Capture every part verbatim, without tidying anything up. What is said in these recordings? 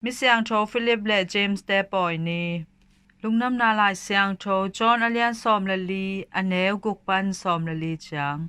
Misiangtho Philip le James te pawi ni. Lungdamna Lai Siangtho John a lian sawm le li, a neu guk pan sawm le li ciang.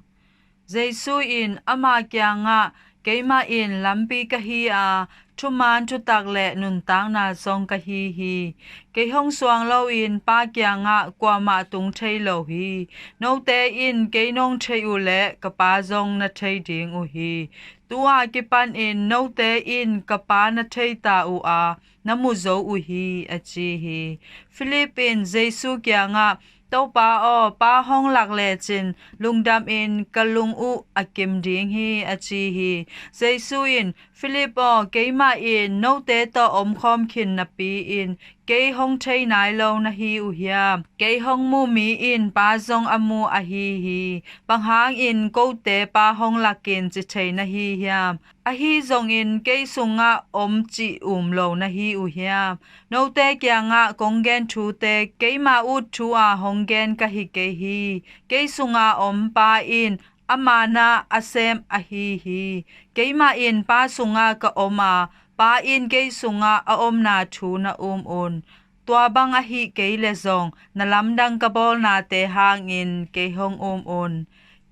Jesu in ama kiangah, "Keimah in lampi ka hi a, thuman thutak le nuntakna zong ka hi hi. Kei hong suang loin Pa kiangah kuamah tung thei lo hi. Note in kei nong thei uh leh ka Pa zong na thei ding uh hi. Tu-a kipanin note in ka Pa na thei ta uh a, na mu zo uh hi," a ci hi. Philip in Jesu kiangah, "Topa aw, Pa hong lak lecin lungdamin ka lung uh a kim ding hi," a ci hi. Jesu in, "Philip aw, keimah in note tawh omkhawm khin napi-in kei hong thei nai lo na hi uh hiam? Kei hong mu mi in Pa zong a mu ahi hi. Bang hangin kote Pa hong lakin ci thei na hi hiam? Ahi zongin kei sungah om cih um lo na hi uh hiam? Note kiangah kong gen thute keima ut thu-a hong gen ka hi kei hi. Kei sunga om Pa in ama na a sem ahi hi. Keimah in Pa sungah ka om a, Pa in kei sungah a omna thu na um un. Tua bang ahi kei le zong na lamdang ka bawlnate hangin kei hong um un.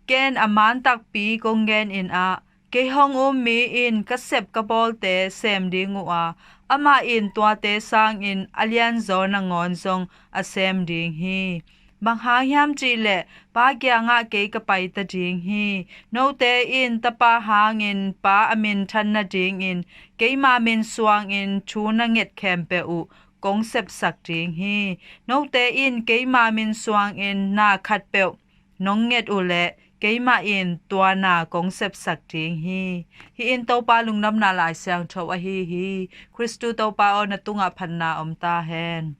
Ken a man takpi kong genin ah, kei hong um mi in ka sep ka bawlte sem ding uh a, amah in tuate sangin a lianzaw nangawn zong a sem ding hi. Bang hang hiam cihleh Pa kiangah kei ka paita ding hi. Note in Tapa hangin Pa a minthan nadingin keima min suangin thu na nget khempeuh uh kong sepsak ding hi. Note in keima min suangin na khatpeuh nong nget uh leh keimah in tua na kong sepsak ding hi." Hih in Topa Lungdamna Lai Siangtho ahi hi. Khristu Topa aw, na tungah phatna om ta hen.